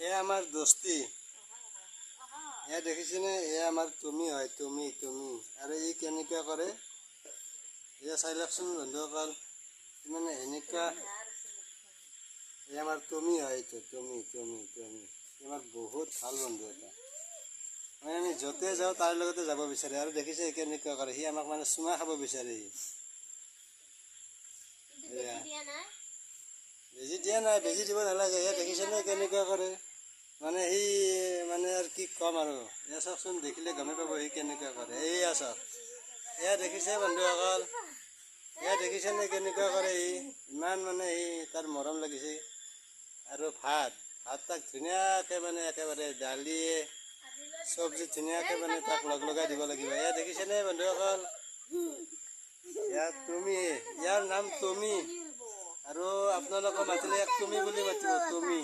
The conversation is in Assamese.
এয়া আমাৰ দোস্তি। এয়া দেখিছেনে? এয়া আমাৰ তুমি হয়, তুমি তুমি। আৰু ই কেনেকুৱা কৰে, এয়া চাই লওকচোন বন্ধুসকল। মানে এনেকুৱা, এয়া আমাৰ তুমি হয়, এইটো তুমি তুমি তুমি। ই আমাৰ বহুত ভাল বন্ধু এটা। মানে আমি য'তে যাওঁ, তাৰ লগতে যাব বিচাৰে। আৰু দেখিছে কেনেকুৱা কৰে সি? আমাক মানে চুমা খাব বিচাৰে সি। কিন্তু বেজি দিয়া নাই। বেজি দিয়া নাই, বেজি দিব নালাগে। এয়া দেখিছেনে কেনেকুৱা কৰে? মানে সি মানে আৰু কি ক'ম আৰু। এয়া চাওকচোন, দেখিলে গমেই পাব সি কেনেকুৱা কৰে। এইয়া চাওক, এয়া দেখিছে বন্ধুসকল? এয়া দেখিছেনে কেনেকুৱা কৰে সি? ইমান মানে সি তাৰ মৰম লাগিছে। আৰু ভাত ভাত তাক ধুনীয়াকৈ মানে একেবাৰে দালিয়ে চব্জি ধুনীয়াকৈ মানে তাক লগ লগাই দিব লাগিব। এয়া দেখিছেনে বন্ধুসকল? ইয়াত তুমি, ইয়াৰ নাম তুমি। আৰু আপোনালোকে মাতিলে ইয়াক তুমি বুলি মাতিব, তুমি।